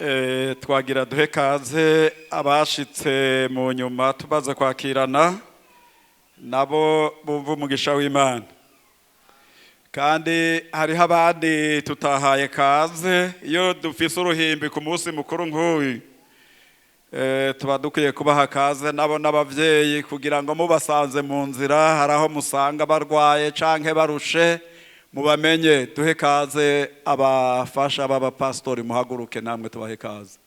Twagira duhe kaze abashitse mu nyuma tumaze kwakirana nabo bumva umugisha w'Imana. Kandi hariho abandi tutahaye kaze. Iyo dufise uruhimbi ku munsi mukuru nk'uyu, tuba dukwiye kubaha kaze nabo n'abavyeyi, kugira ngo mubasanze mu nzira, hari aho musanga barwaye canke barushe, mubamenye. Duhe kaze abafasha b'abapasitori, muhaguruke namwe tubahe kaze.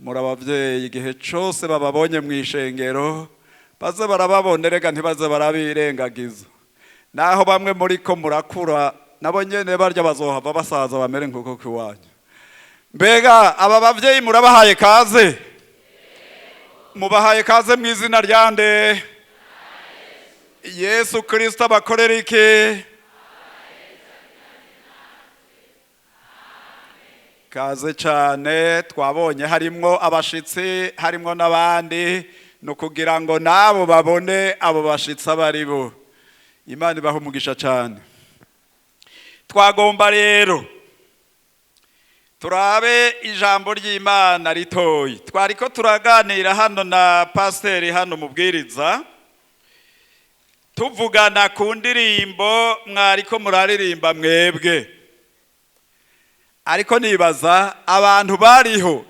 Muri abavyeyi, igihe cose bababonye mu ishengero baze barababona, erega ntibaze barabirengagiza. Naho bamwe muri ko murakura, nabo nyene barya bazohava basaza bamere nk'uko kiwanyu. Mbega aba bavyeyi murabahaye kaze? Mubahaye kaze mu izina rya nde? Yesu Kristo. Abakorera iki? Kaze cyane. Twabonye harimwo abashitsi, harimwo n'abandi, ni ukugira ngo nabo babone abo bashitsi abo ari bo. Imana ibaha umugisha cyane. Twagomba rero turabe ijambo ry'Imana ritoyi. Twariko turaganira hano na pasiteri hano mubwiriza, tuvugana ku ndirimbo mwariko muraririmba mwebwe. Ariko nibaza abantu bariho,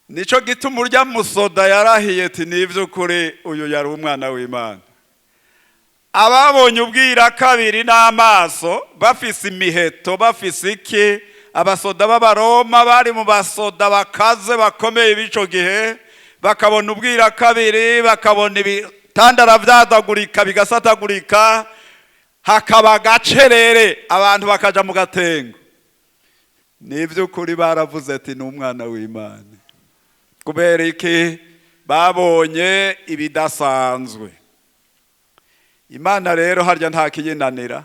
nico gituma urya musoda yarahiye ati: "Nivy'ukuri uyu yari umwana w'Imana." Ababonye ubwira kabiri n'amaso, bafise imiheto, bafise iki, abasoda b'Abaroma bari mu basoda bakaze bakomeye b'ico gihe, bakabona ubwira kabiri, bakabona ibitandara vyadagurika, bigasatagurika, hakaba agacerere, abantu bakaja mu gatengo, nivy'ukuri baravuze ati: "Ni umwana w'Imana." Kubera iki? Babonye ibidasanzwe. Imana rero harya nta kiyinanira.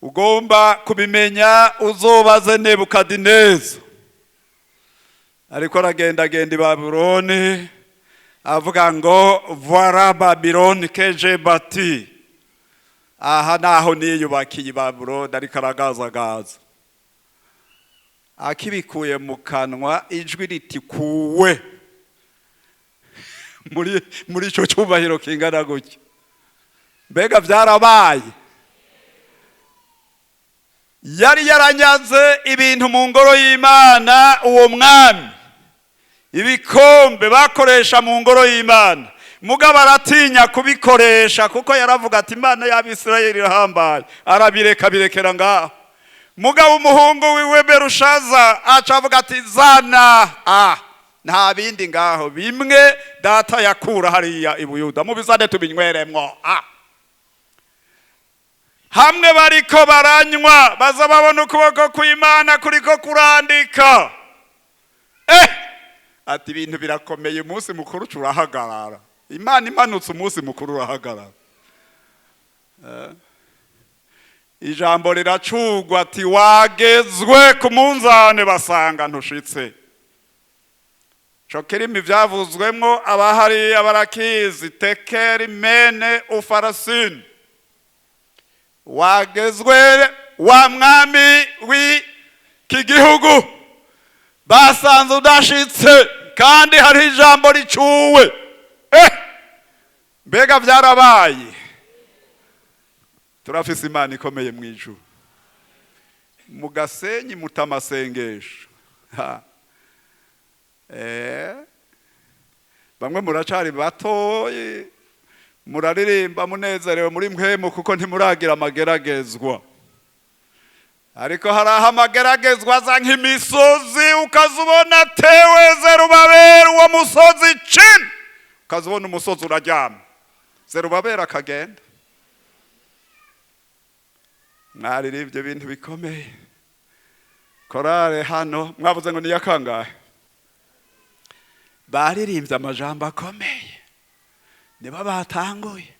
Ugomba kubimenya, uzobaze Nebukadineza ariko aragendagenda i Babuloni, avuga ngo: "Voilà Babylone que j'ai bâtie." Aha naho niyubakiye i Babuloni. Ariko aragazagaza, akibikuye mu kanwa, ijwi riti: "Kuwe muri icyo cyubahiro kingana gutya." Mbega byarabaye? Yari yaranyaze ibintu mu ngoro y'Imana uwo mwami, ibikombe bakoresha mu ngoro y'Imana. Mugabo aratinya kubikoresha, kuko yaravuga ati: "Imana y'Abisirayeli irahambaye." Arabireka, birekera ngaho. Mugabo umuhungu wiwe Berushaza aca avuga ati: "Zana, nta bindi ngaho, bimwe data yakura hariya i Buyuda, mubizane tubinyweremwo." Hamwe bariko baranywa, baza babona ukuboko kw'Imana kuriko kurandika. Ati: "Ibintu birakomeye." Umunsi mukuru urahagarara. Imana imanutse, umunsi mukuru urahagarara. Ijambo riracugwa ati: "Wagezwe ku munzane, basanga ntushitse." Co kirimi ivyavuzwemwo, abahariya barakizi: tekeri mene ufarasini. Wagezwe wa mwami w'iki gihugu, basanze udashitse, kandi hariho ijambo ricuwe. Mbega byarabaye? Turafise Imana ikomeye mu ijuru. Mu Gasenyi mutamasengesho. Bamwe muracari batoyi, muraririmba munezerewe muri mpwemu, kuko ntimuragira amageragezwa. Ariko hari aho amageragezwa aza nk'imisozi, ukaza ubona tewe Zerubabeli, uwo musozi cini, ukaza ubona umusozi uraryama, Zerubabeli akagenda. Mwaririmbye ibintu bikomeye. Korale hano mwavuze ngo ni kangahe? Baririmbye amajambo akomeye. Nibo batanguye.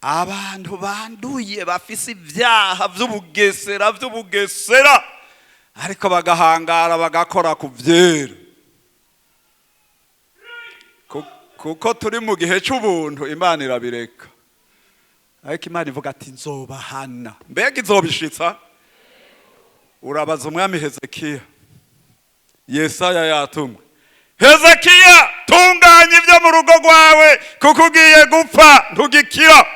Abantu banduye, bafise ibyaha by'ubugesera by'ubugesera, ariko bagahangara bagakora ku byera. Kuko turi mu gihe cy'ubuntu, Imana irabireka. Ariko Imana ivuga ati: "Nzobahana." Mbega izobishitsa? Urabaza umwami Hezekiya. Yesaya yatumwe: "Hezekiya, tunganya ibyo mu rugo rwawe, kuko ugiye gupfa, ntugikira."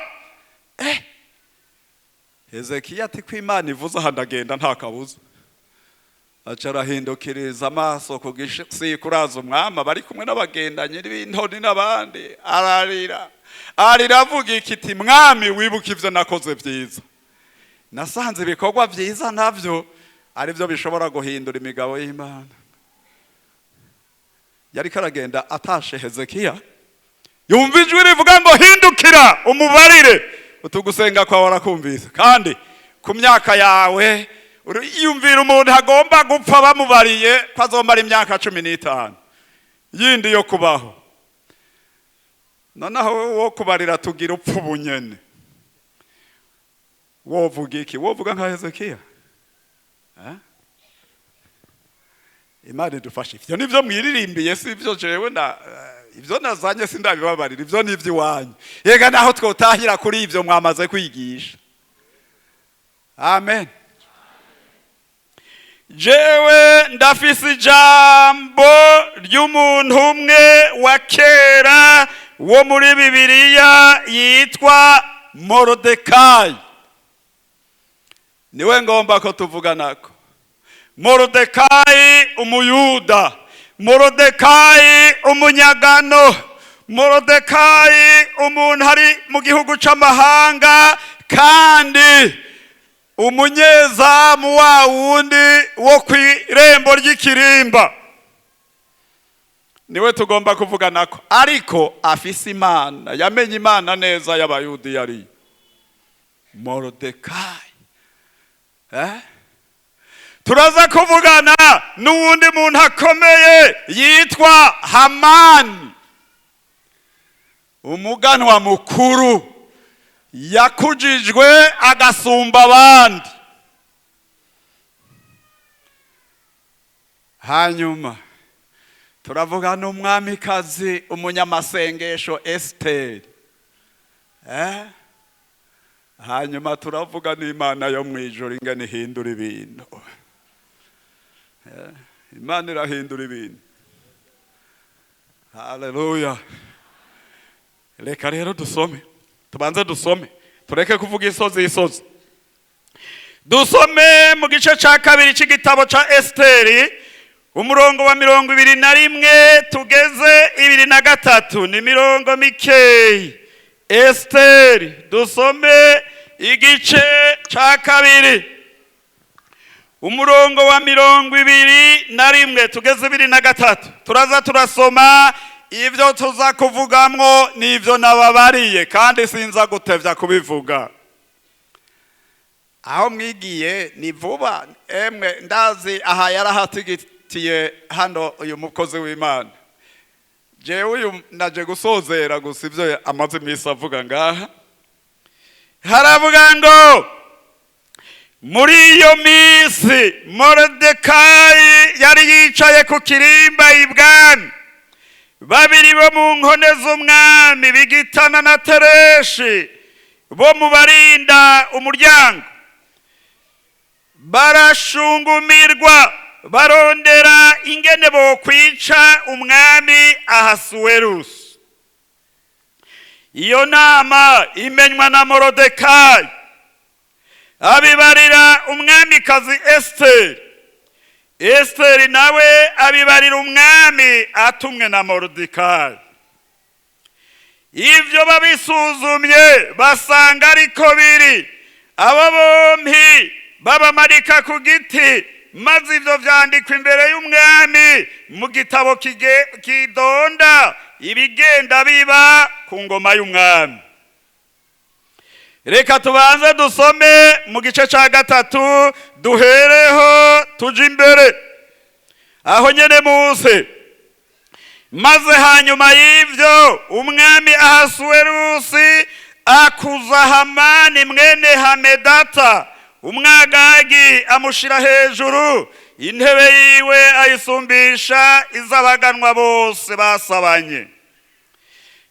Hezekiya ati: "Ko Imana ivuze aha, ndagenda nta kabuza." Aca arahindukiriza amaso ku gisikuraza umwami, bari kumwe n'abagendanyi b'intoni n'abandi, ararira, arira avuga ikiti: "Mwami, wibuke ibyo nakoze byiza." Nasanze ibikorwa byiza nabyo ari byo bishobora guhindura imigabo y'Imana. Yariko aragenda atashe Hezekiya, yumva ijwi rivuga ngo: "Hindukira umubarire utugusenga kwawe arakumvise." Kandi ku myaka yawe, yumvira umuntu agomba gupfa, bamubariye ko azomara imyaka 15 yindi yo kubaho. Noneho wo kubarira tugira upfa ubunyene, wovuga iki? Wovuga nka Hezekiya? Eh? Imana idufashe. Ivyo nivyo mwiririmbiye, si ivyo jewe na ivyo nazanye sindabibabarira, ivyo ni ivy'iwanyu. Yega naho twotahira kuri ivyo mwamaze kwigisha. Amen. Jewe ndafise ijambo ry'umuntu umwe wa kera wo muri Bibiliya yitwa Morodekayi. Niwe ngomba ko tuvuganako. Morodekayi Umuyuda, Morodekayi umunyagano, Morodekayi umuntu ari mu gihugu c'amahanga, kandi umunyezamu wa wundi wo ku irembo ry'ikirimba, niwe tugomba kuvuganako. Ariko afise Imana, yamenye Imana neza y'Abayudi yari Morodekayi, eh? Turaza kuvugana n'uwundi muntu akomeye yitwa Hamani, umuganwa mukuru yakujijwe agasumba abandi. Hanyuma turavuga n'umwamikazi umunyamasengesho Esiteri, eh? Hanyuma turavuga n'Imana yo mu ijuru ingene ihindura ibintu. Imana irahindura ibintu. Haleluya! Reka rero dusome, tubanze dusome, tureke kuvuga isozi isozi. Dusome mu gice cya kabiri cy'igitabo cya Esiteri, umurongo wa 21 tugeze 23, ni mirongo mikeyi. Esiteri, dusome igice cya kabiri, umurongo wa 21 tugeze 23. Turaza turasoma ibyo tuza kuvugamwo n'ibyo nababariye, kandi sinza gutevya kubivuga. Aho mwigiye ni vuba. Emwe, ndazi aha yarahatigitiye hano uyu mukozi w'Imana. Jewe uyu naje gusozera gusa ibyo amaze iminsi avuga ngaha. Haravuga ngo: "Muri iyo minsi Morodekayi yari yicaye ku kirimba ibwami. Babiri bo mu nkone z'umwami, Bigitana na Tereshi, bo mu barinda umuryango, barashungumirwa, barondera ingene bokwica umwami Ahasuwerusi. Iyo nama imenywa na Morodekayi, abibarira umwamikazi Esiteri. Esiteri nawe abibarira umwami atumwe na Morodekayi. Ibyo babisuzumye basanga ariko biri, abo bompi babamarika ku giti, maze ibyo vyandikwa imbere y'umwami mu gitabo kidonda ibigenda biba ku ngoma y'umwami." Reka tubanze dusome mu gice cya gatatu, duhereho tuje imbere aho nyene munsi. "Maze hanyuma y'ivyo umwami Ahasuwerusi akuza Hamani mwene Hamedata Umwagagi, amushira hejuru, intebe yiwe ayisumbisha iz'abaganwa bose basabanye.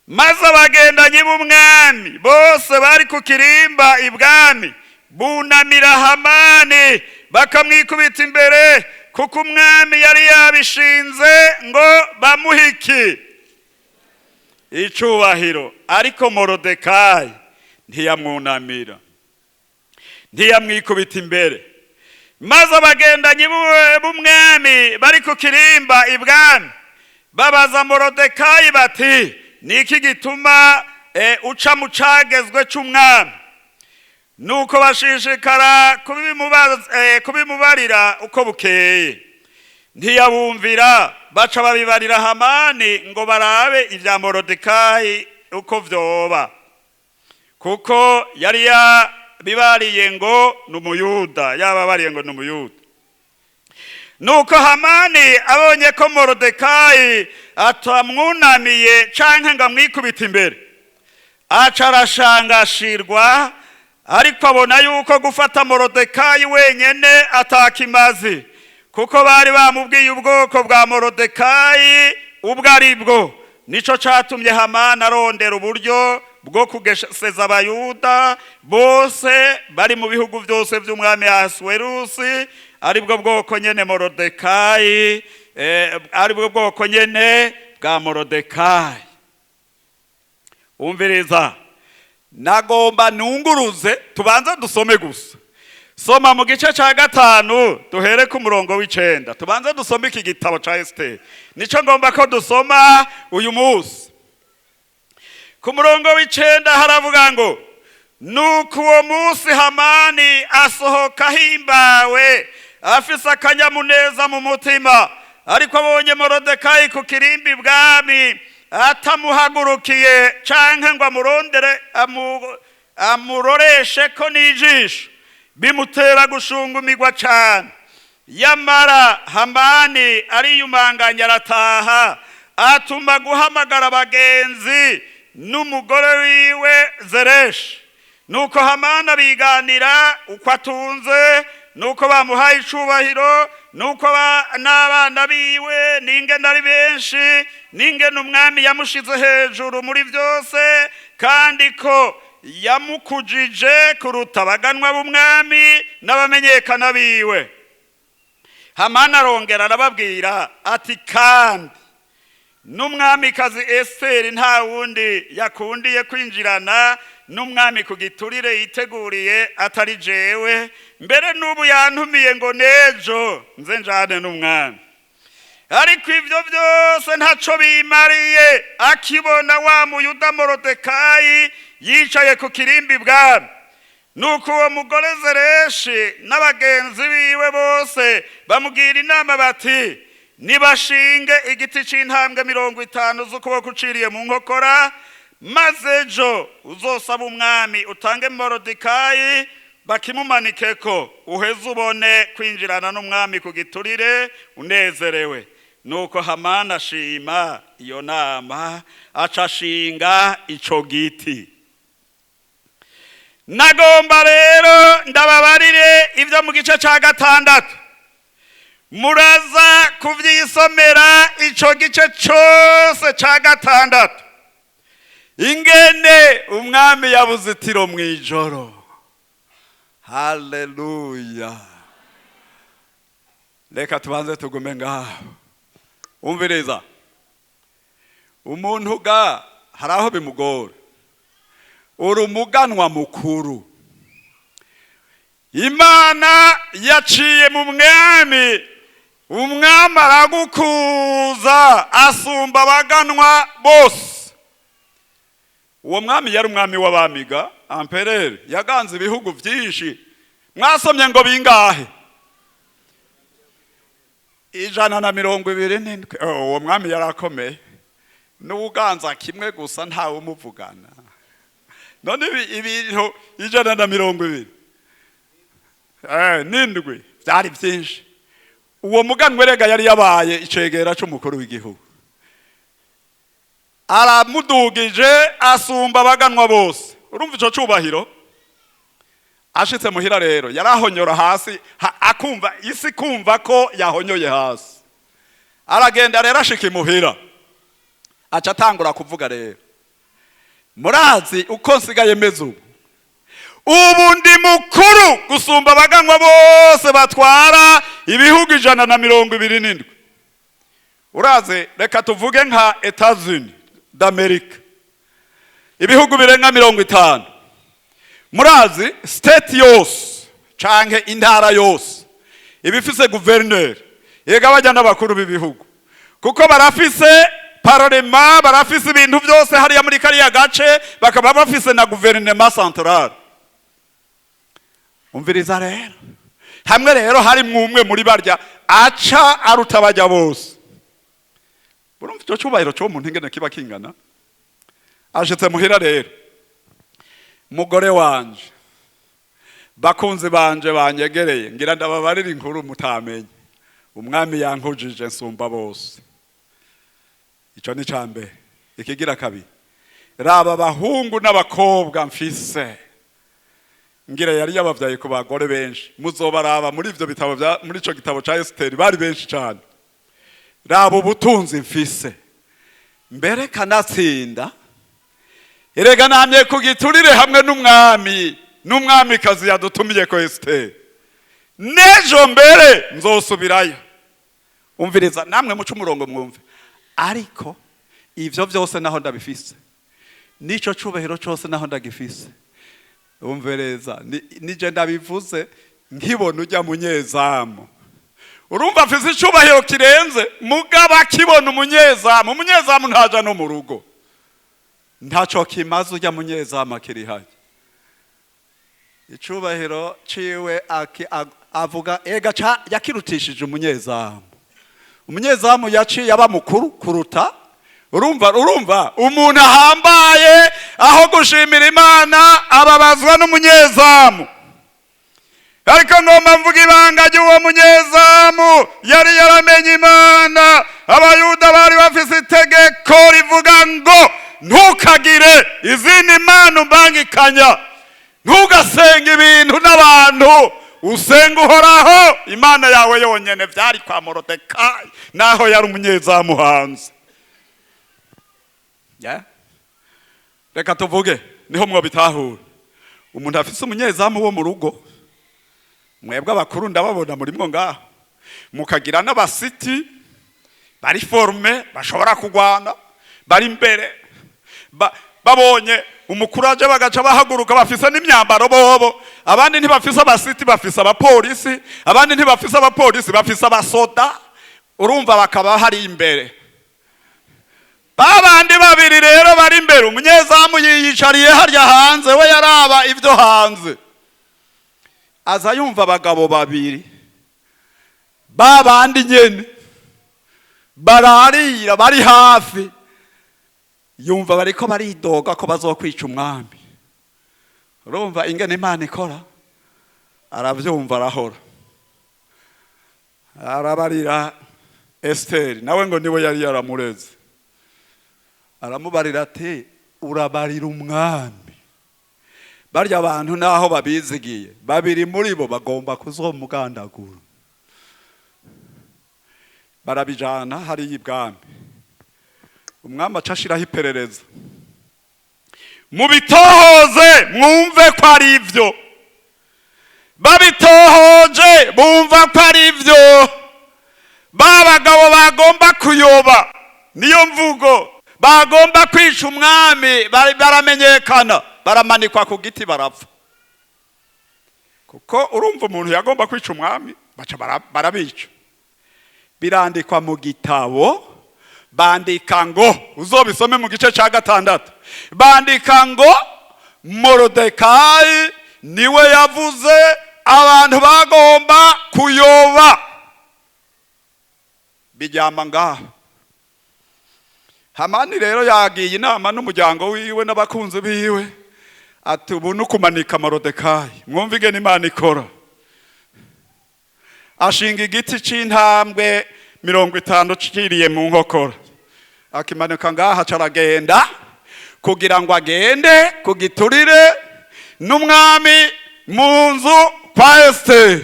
Maze abagendanyi b'umwami bose bari ku kirimba ibwami bunamira Hamani, bakamwikubita imbere." Kuko umwami yari yabishinze ngo bamuhe iki? Icubahiro. Ariko Morodekayi ntiyamwunamira, ntiyamwikubita imbere. Maze abagendanyi b'umwami bari ku kirimba ibwami babaza Morodekayi bati: "Ni iki gituma uca mu cagezwe c'umwami?" Nuko bashishikara kubimubarira uko bukeye, ntiyabumvira. Baca babibarira Hamani ngo barabe ibya Morodekayi uko vyoba, kuko yari yabibariye ngo ni Umuyuda, yababariye ngo ni Umuyuda. Nuko Hamani abonye ko Morodekayi atamwunamiye canke ngo amwikubite imbere, aca arashangashirwa. Ariko abona yuko gufata Morodekayi wenyene atakimazi, kuko bari bamubwiye ubwoko bwa Morodekayi ubwo ari bwo. Nico catumye Hamani arondera uburyo bwo kugeseza Abayuda bose bari mu bihugu byose by'umwami Ahasuwerusi, aribwo bwoko nyene Morodekayi, aribwo bwoko nyene bwa Morodekayi. Umviriza, nagomba nunguruze, tubanze dusome gusa. Soma mu gice cya 5, duhere ku murongo w'9. Tubanze dusome iki gitabo cya Esiteri, nico ngomba ko dusoma uyu munsi. Ku murongo w'9 haravuga ngo: "Nuko uwo munsi Hamani asohoka ahimbawe, afise akanyamuneza mu mutima. Ariko abonye Morodekayi ku kirimbi bwami atamuhagurukiye canke ngo amurondere, amuroreshe ko n'ijisho, bimutera gushungumirwa cane. Yamara Hamani ariyumanganya, arataha, atuma guhamagara abagenzi n'umugore wiwe Zereshi. Nuko Hamani abiganira uko atunze, nuko bamuhaye icubahiro, nuko n'abana biwe n'ingene ari benshi, n'ingene umwami yamushize hejuru muri byose, kandi ko yamukujije kuruta abaganwa b'umwami n'abamenyekana biwe. Hamani arongera arababwira ati: 'Kandi n'umwamikazi Esiteri nta wundi yakundiye kwinjirana n'umwami ku giturire yiteguriye atari jewe. Mbere n'ubu yantumiye ngo nejo nze njane n'umwami. Ariko ibyo byose ntaco bimariye, akibona wa Muyuda Morodekayi yicaye ku kirimbi bwami.' Nuko uwo mugore Zereshi n'abagenzi biwe bose bamugira inama bati: 'Nibashinge igiti c'intambwe 50 z'ukuboko uciriye mu nkokora, maze ejo uzosaba umwami utange Morodekayi bakimumanikeko, uheze ubone kwinjirana n'umwami ku giturire unezerewe.' Nuko Hamani ashima iyo nama, aca ashinga ico giti." Nagomba rero ndababarire ibyo mu gice cya 6, muraza kuvyisomera ico gice cyose cya 6, ingene umwami yabuze itiro mu ijoro. Haleluya! Reka tubanze tugume ngaho. Umviriza, umuntu ga hari aho bimugora. Uri umuganwa mukuru, Imana yaciye mu mwami, umwami aragukuza, asumba abaganwa bose. Uwo mwami yari umwami w'abamiga, empereur, yaganze ibihugu byinshi. Mwasomye ngo bingahe? 127. Oh, uwo mwami yarakomeye, n'uganza kimwe gusa ntawe umuvugana. None ibintu 127 byari byinshi. Uwo muganwa erega yari yabaye icegera c'umukuru w'igihugu, aramudugije, asumba abaganwa bose. Urumva ico cubahiro? Ashitse muhira rero, yarahonyora hasi, akumva isi kumva ko yahonyoye hasi. Aragenda rero, ashika imuhira, aca atangura kuvuga rero: "Murazi uko nsigaye meze ubu." Ubu ndi mukuru gusumba abaganwa bose batwara ibihugu 127. Uraze, reka tuvuge nka États-Unis d'Amérique, ibihugu birenga 50. Murazi, state yose canke intara yose ibifise guverineri. Yega bajya n'abakuru b'ibihugu, kuko barafise parlement, barafise ibintu byose hariya muri kariya gace, bakaba bafise na guverinema centrale. Umviriza rero, hamwe rero harimwo umwe muri barya aca aruta bajya bose. Urumva icyo cyubahiro cy'uwo muntu ingene kiba kingana. Ashitse muhira rero: "Mugore wanje, bakunzi banje banyegereye, ngira ndababarira inkuru mutamenye. Umwami yankujije nsumba bose. Icyo ni cya mbere. Ikigira kabiri, raba abahungu n'abakobwa mfise." Ngira yari yabavyaye ku bagore benshi, muzobaraba muri ivyo bitabo bya muri ico gitabo ca Esiteri, bari benshi cyane. "Raba ubutunzi mfise mbere, kanatsinda erega namye ku giturire hamwe n'umwami n'umwamikazi yadutumiye ko Esiteri. N'ejo mbere nzosubirayo." Umviriza namwe, muce umurongo mwumve. "Ariko ivyo byose naho ndabifise, n'ico cubahiro cose naho ndagifise," umvereza, nije ndabivuze, "nkibona ujya munyezamu." Urumva afise icubahiro kirenze, mugabo akibona umunyezamu, umunyezamu ntaja no mu rugo, ntaco kimaze ujya munyezamu akiri hajya. Icubahiro ciwe avuga ega yakirutishije umunyezamu. Umunyezamu yaciye aba mukuru kuruta. Urumva umuntu ahambaye, aho gushimira Imana ababazwa n'umunyezamu. Ariko ngomba mvuga ibanga ry'uwo munyezamu: yari yaramenye Imana. Abayuda bari bafise itegeko rivuga ngo ntukagire izindi mana umbangikanya, ntugasenge ibintu n'abantu, usenga Uhoraho Imana yawe yonyene. Byari kwa Morodekayi naho yari umunyezamu hanze. Yeah. Reka tuvuge niho mwobitahura. Umuntu afise umunyezamu wo mu rugo, mwebwe abakuru ndababona murimwo ngaho, mukagira n'abasiti bari formés, bashobora kugwana, bari imbere, babonye umukuru aje bagaca bahaguruka, bafise n'imyambaro bobo. Abandi ntibafise abasiti, bafise abapolisi. Abandi ntibafise abapolisi, bafise abasoda. Urumva bakaba hari imbere. Babandi babiri rero bari imbere, umunyezamu yiyicariye harya hanze, we yaraba ibyo hanze. Aza yumva abagabo babiri babandi nyene bararira bari hafi, yumva bariko baridoga ko bazokwica umwami. Urumva ingene Imana ikora. Aravyumva, arahora, arabarira Esiteri, nawe ngo niwe yari yaramureze. Aramubarira ati: "Urabarira umwami, barya abantu naho babizigiye, babiri muri bo bagomba kuzomugandagura." Barabijana hariya ibwami. Umwami aca ashiraho iperereza: "Mubitohoze mwumve ko ari ibyo." Babitohoje bumva ko ari ibyo, ba bagabo bagomba kuyoba, niyo mvugo, bagomba kwica umwami, baramenyekana, baramanikwa ku giti, barapfa. Kuko urumva umuntu yagomba kwica umwami, baca barabica. Birandikwa mu gitabo, bandika ngo, uzobisome mu gice cya 6, bandika ngo Morodekayi niwe yavuze abantu bagomba kuyoba. Bijyama ngaho. Hamani rero yagiye inama n'umuryango wiwe n'abakunzi biwe, ati: "Ubu ni ukumanika Morodekayi." Mwumve ingene Imana ikora. Ashinga igiti c'intambwe 50 ciriye mu nkokora, akimanika ngaha, aca aragenda kugira ngo agende ku giturire n'umwami mu nzu kwa Esiteri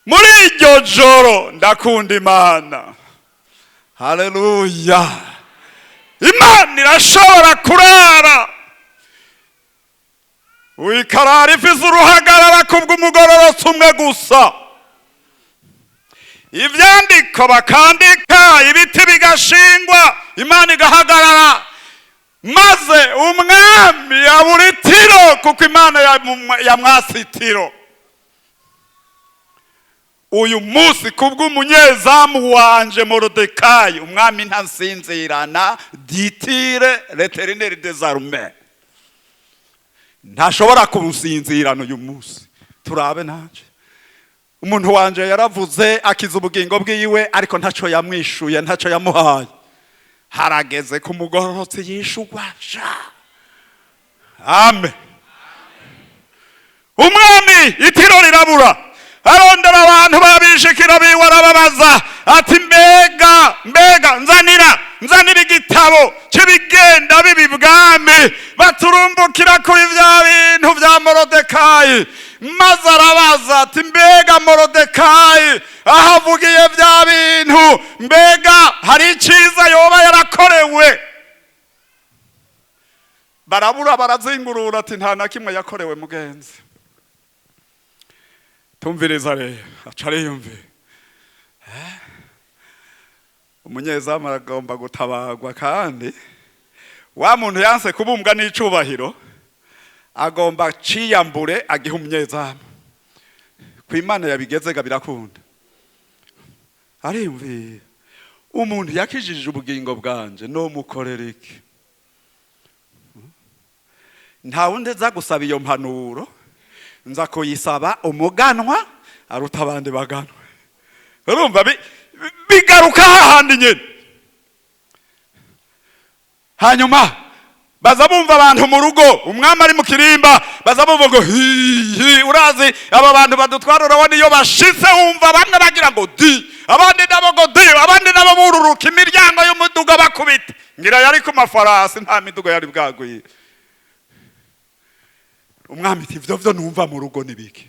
muri iryo joro. Ndakunda Imana, haleluya! Imana irashobora kurara. Ikarara ifise uruhagarara kubw'umugororotsi umwe gusa. Ivyandiko bakandika, ibiti bigashingwa, Imana igahagarara, maze umwami yabura itiro kuko Imana yamwase itiro. Uyu munsi kubw'umunyezamu wanje Morodekayi, umwami ntasinzirana. Dit l'Éternel des armées, ntashobora kubusinzirana uyu munsi. Turabe nanje umuntu wanje yaravuze akiza ubugingo bwiwe, ariko ntaco yamwishuye, ntaco yamuhaye. Harageze ku mugororotsi yishugwa sha. Amen. Umwami itiro rirabura, arondera abantu babishikira biwe, arababaza ati: "Mbega, mbega, nzanira, nzanira igitabo c'ibigenda bibi bwami." Baturumbukira kuri vya bintu vya Morodekayi, maze arabaza ati: "Mbega Morodekayi aho avugiye vya bintu, mbega hari iciza yoba yarakorewe?" Barabura, barazingurura, ati: "Nta na kimwe yakorewe." Mugenzi, tumviriza rero, aca ariyumvira: umunyezamu aragomba gutabagwa, kandi wa muntu yanse kubumbwa n'icubahiro agomba ciyambure agiha umunyezamu. Ku Imana yabigezega birakunda. Ariyumvira: umuntu yakijije ubugingo bwanje nomukorera iki? Nta wundi nza gusaba iyo mpanuro, nza kuyisaba umuganwa aruta abandi baganwa. Urumva bigaruka hahandi nyene. Hanyuma baza bumva abantu mu rugo, umwami ari mu kirimba, baza bumva ngo hi hi. Urazi aba bantu badutwara, urabona iyo bashitse wumva bamwe bagira ngo di, abandi nabo ngo di, abandi nabo bururuka imiryango y'umuduga bakubita. Ngira yari ku mafarasi, nta miduga yari bwagwiye. Umwami ati: "Ivyo vyo numva mu rugo ni biki?"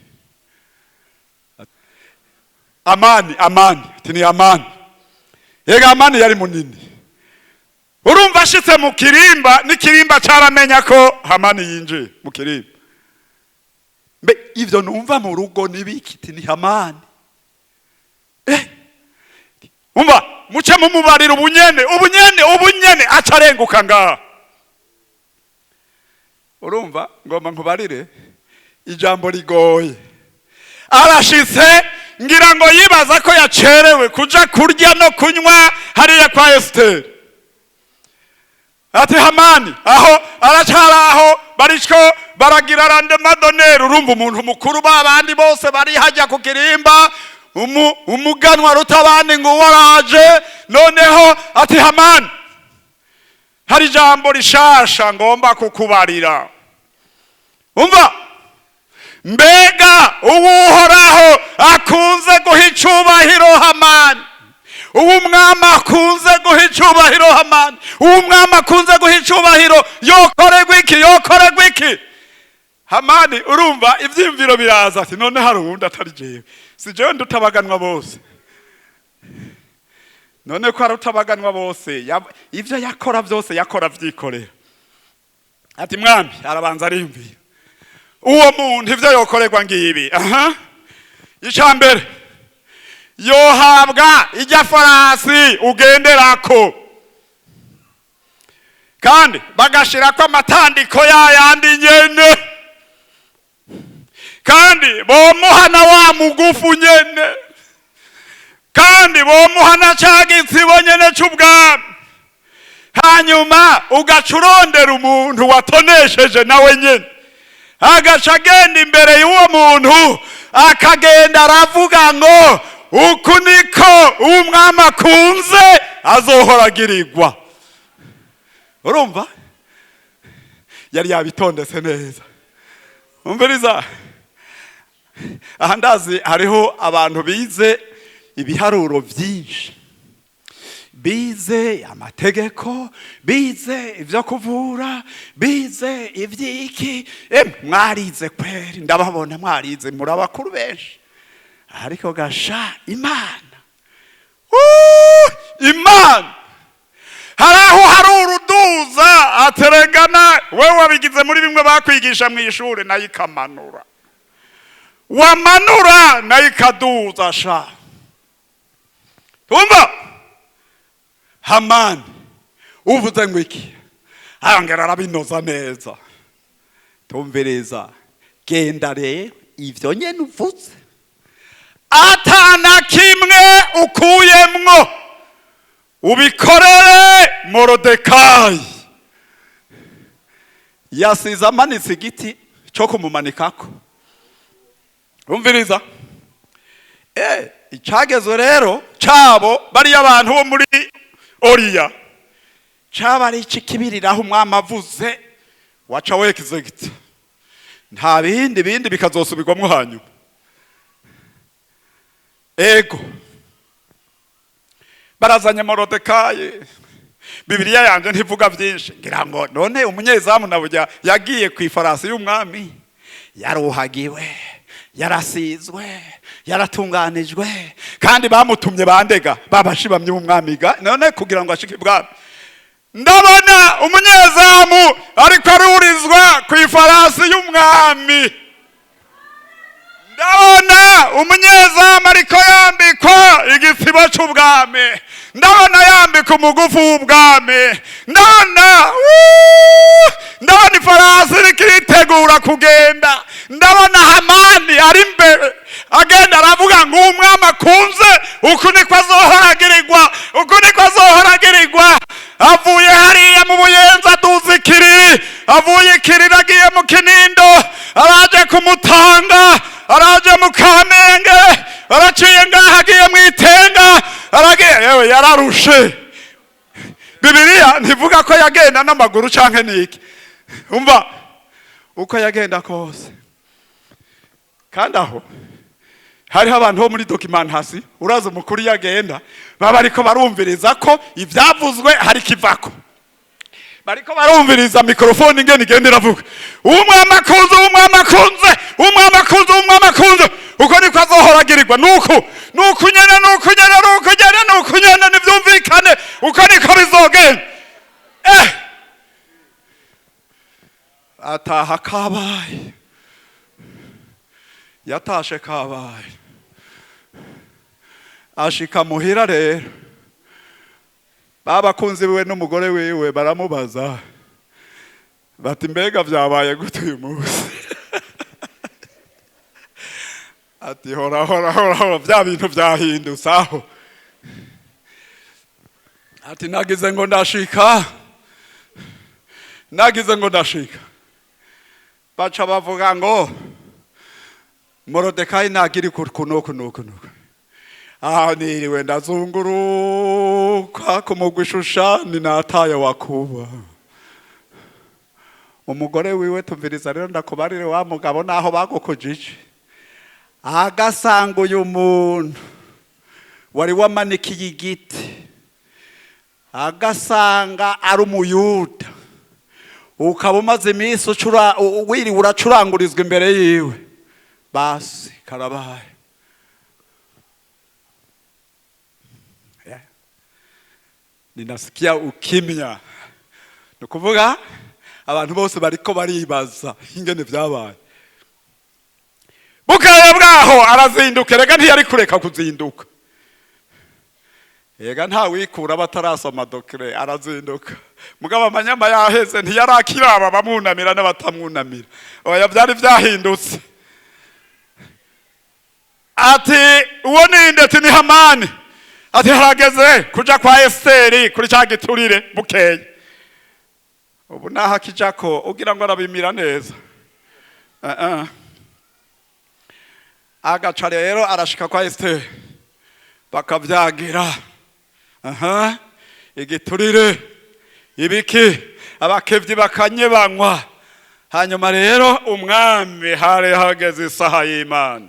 "Amani, Amani." Ati: "Ni Amani." Yega Amani yari munini. Urumva ashitse mu kirimba, n'ikirimba caramenya ko Hamani yinjiye mu kirimba. "Mbe ivyo numva mu rugo ni biki?" Ati: "Ni Hamani." "Umva, muce mumubarira ubunyene, ubunyene, ubunyene." Aca arenguka ngaha. Urumva ngomba nkubarire ijambo rigoye. Arashitse, ngira ngo yibaza ko yacerewe kuja kurya no kunywa hariya kwa Esiteri. Ati: "Hamani aho aracari aho?" Bariko baragira rendement d'honneur. Urumva umuntu mukuru, ba bandi bose bari hajya ku kirimba, umuganwa ruta abandi ngo uwo araje. Noneho ati: "Hamani, hari ijambo rishasha ngomba kukubarira. Umva, mbega uwuhoraho akunze guha icubahiro Hamani, uwo umwami akunze guha icubahiro Hamani, uwo umwami akunze guha icubahiro yokorerwa iki? Yokorerwa iki?" Hamani urumva ivyiyumviro biraza, ati: "None hari uwundi atari jewe? Si jewe ndutabaganwa bose? None ko arutabaganwa bose, ivyo yakora byose yakora vyikorera." Ati: "Mwami." Arabanza ariyumvira uwo muntu ivyo yokorerwa ngibi. Aha, ica mbere, yohabwa ijya farasi ugenderako, kandi bagashirako amatandiko yayandi nyene, kandi bomuha na wa mugufu nyene, kandi bomuha na ca gitsibo nyene c'ubwami. Hanyuma ugaca urondera umuntu watonesheje nawe nyene, agaca agenda imbere y'uwo muntu, akagenda aravuga ngo: 'Uku niko umwami akunze azohora agirirwa.'" Urumva yari yabitondetse neza. Umviriza aha, ndazi hariho abantu bize ibiharuro byinshi, bize amategeko, bize ibyo kuvura, bize iby'iki. Mwarize kweri, ndababona mwarize, muri abakuru benshi. Ariko gasha Imana, Imana, hari aho hari uruduga. Waduza ateregana wewe wabigize muri bimwe bakwigisha mu ishuri, nayo ikamanura. Wamanura, nayo ikaduza. Sha, tumva Hamani uvuze ngo iki? Arongera arabinoza neza. Tumviriza, genda rero ivyo nyene uvuze, atana kimwe ukuyemwo, ubikorere Morodekayi. Yasize amanitse igiti cyo kumumanikako. Umviriza, icagezwe rero cabo bariya abantu bo muri oriya caba ari ikibiriraho umwami avuze waca wekizegita, nta bindi bindi bikazosubirwamwo hanyuma. Ego, barazanye Morodekayi. Bibiliya yanje ntivuga byinshi. Ngira ngo none umunyezamu na burya yagiye ku ifarasi y'umwami, yaruhagiwe, yarasizwe, yaratunganijwe, kandi bamutumye bandega babashibamye b'umwami ga none kugira ngo ashike ibwami. Ndabona umunyezamu ariko arurizwa ku ifarasi y'umwami. Ndabona umunyezamu ariko yambikwa igisibo c'ubwami. Ndabona yambika umugufu w'ubwami. Ndabona ndabona ifarasi iriko iritegura kugenda. Ndabona Hamani ari imbere agenda aravuga ngo umwami akunze, uku niko azohoragirirwa, uku niko azohoragirirwa. Avuye hariya mu Buyenzi aduza Ikiriri, avuye Ikiriri agiye mu Kinindo, araje kumutanga, araje mu Kamenge, araciye ngaha agiye mu Itenga, aragiye. Yewe, yararushe. Bibiliya ntivuga ko yagenda n'amaguru canke niki. Umva, uko yagenda kose, kandi aho hariho abantu bo muri documentation, uraza umukuru iyo agenda baba ariko barumviriza ko ivyavuzwe hari kivako, bariko barumviriza mikorofone ingene igenda iravuga: "Umwami akunze, umwami akunze, umwami akunze, umwami akunze, uko niko azohoragirirwa, nuku nuku nyene, nuku nyene, nuku nyene, nuku nyene, nivyumvikane, uko niko bizogenda." Ataha kabaye, yatashe kabaye. Ashika muhira rero, babakunzi biwe n'umugore wiwe baramubaza bati: "Mbega vyabaye gute uyu munsi?" Ati: "Hora hora hora hora, vya bintu vyahindutse." Aho ati: "Nagize ngo ndashika, nagize ngo ndashika, baca bavuga ngo Morodekayi nagira uku nuku nuku nuku. Aho niriwe ndazunguruka ku mugwi Shushani, nataye wakuba." Umugore wiwe: "Tumviriza rero ndakubarire, wa mugabo naho bagukujije, agasanga uyu muntu wari wamanikiye igiti, agasanga ari Umuyuda, ukaba umaze iminsi wiriwe uracurangurizwa imbere yiwe, basi karabaye." Yeah. Ninasikia ukimya. Ni ukuvuga abantu bose bariko baribaza ingene vyabaye. Bukeye bwaho arazinduka. Rega ntiyari kureka kuzinduka, ega ntawikura batarasoma décret. Arazinduka, mugabo amanyama yaheze, ntiyarakiraba bamwunamira n'abatamwunamira. Oya, byari byahindutse. Ati: "Uwo ninde?" Ati: "Ni Hamani." Ati: "Harageze kuja kwa Esiteri kuri cya giturire." Bukeye ubu naho akijako ugira ngo arabimira neza. Agaca rero arashika kwa Esiteri, bakavyagira aha igiturire ibiki, abakevyi bakanye banywa. Hanyuma rero umwami, hari hageze isaha y'Imana.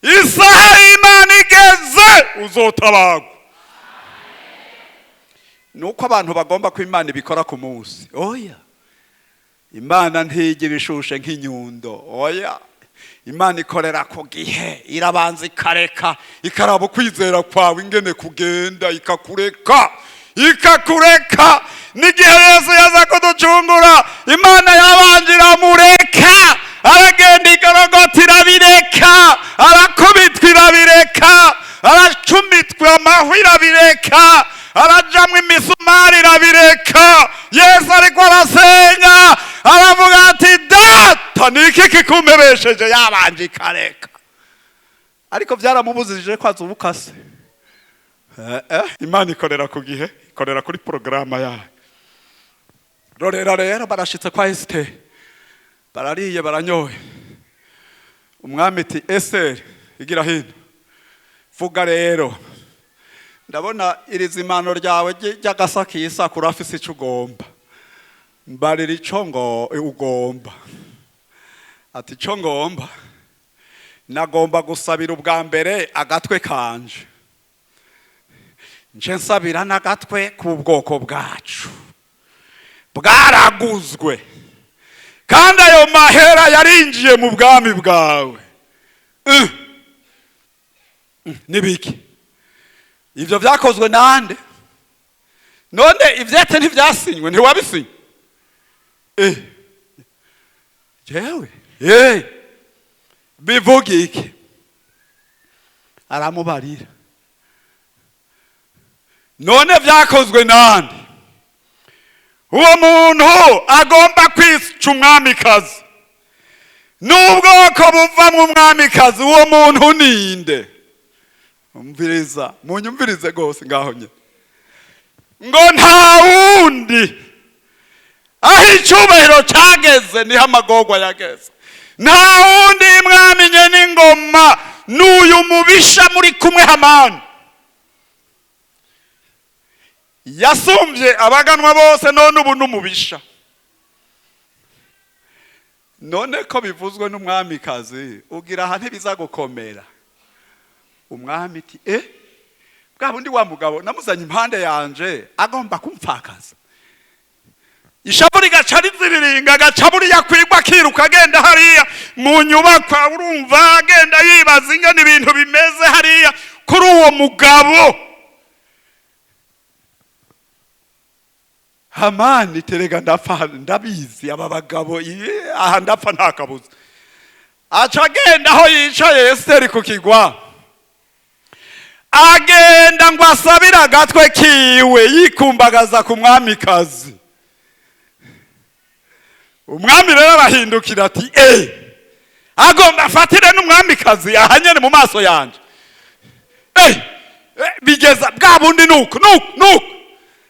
Isaha y'Imana igeze, uzotabagwa. Nuko abantu bagomba ko Imana ibikora ku munsi. Oya, Imana ntijya ibishushe nk'inyundo. Oya, Imana ikorera ku gihe. Irabanza ikareka, ikaraba ukwizera kwawe ingene kugenda, ikakureka. Ikakureka. N'igihe Yesu yaza kuducungura, Imana yabanje iramureka, aragenda igorogota irabireka, arakubitwa irabireka, aracumitwa amahwi irabireka, arajamwo imisumari irabireka. Yesu ariko arasenga, aravuga ati: "Data, ni iki kikumpebesheje?" Yabanje ikareka, ariko byaramubujije ko azubuka se? Imana ikorera ku gihe, ikorera kuri porogaramu yayo. Rorera rero, barashitse kwa Esiteri, barariye, baranyoye. Umwami ati: "Esiteri, igira hino, vuga rero, ndabona iri zimano ryawe ry'agasakisa, kurafise ico ugomba. Mbarira ico ngo ugomba." Ati: "Ico ngomba, nagomba gusabira ubwa mbere agatwe kanje, nce nsabira n'agatwe k'ubwoko bwacu bwaraguzwe, kandi ayo mahera yarinjiye mu bwami bwawe." Nibiki ivyo vyakozwe nande? None ivyete ntivyasinywe? Ntiwabisinye? Jewe bivuga iki? Aramubarira. None vyakozwe nande? Uwo muntu agomba kwica umwamikazi n'ubwoko buvamwo umwamikazi, uwo muntu ninde? Umviriza, munyumvirize rwose. Ngaho nyine ngo nta wundi. Aho icyubahiro cyageze niho amagorwa yageze. Nta wundi, mwamenye n'ingoma, n'uyu mubisha muri kumwe Hamani. Yasumbye abaganwa bose, none ubu n'umubisha. None ko bivuzwe n'umwamikazi, ugira aha ntibiza gukomera? Umwami ati: "Bwa bundi wa mugabo namuzanye impande yanje agomba kumfakaza." Ishavu rigaca riziriringa, agaca buriya kwigwa, akiruka agenda hariya mu nyubakwa. Urumva agenda yibaza ingene ibintu bimeze hariya kuri uwo mugabo Hamani. Terega ndapfa, ndabizi aba bagabo, aha ndapfa nta kabuza. Aca agenda aho yicaye Esiteri ku kigwa, agenda ngo asabire agatwe kiwe, yikumbagaza ku mwamikazi. Umwami rero arahindukira ati: "Agomba afatire n'umwamikazi aha nyene mu maso yanje." Bigeza bwa bundi nuko nuko nuko.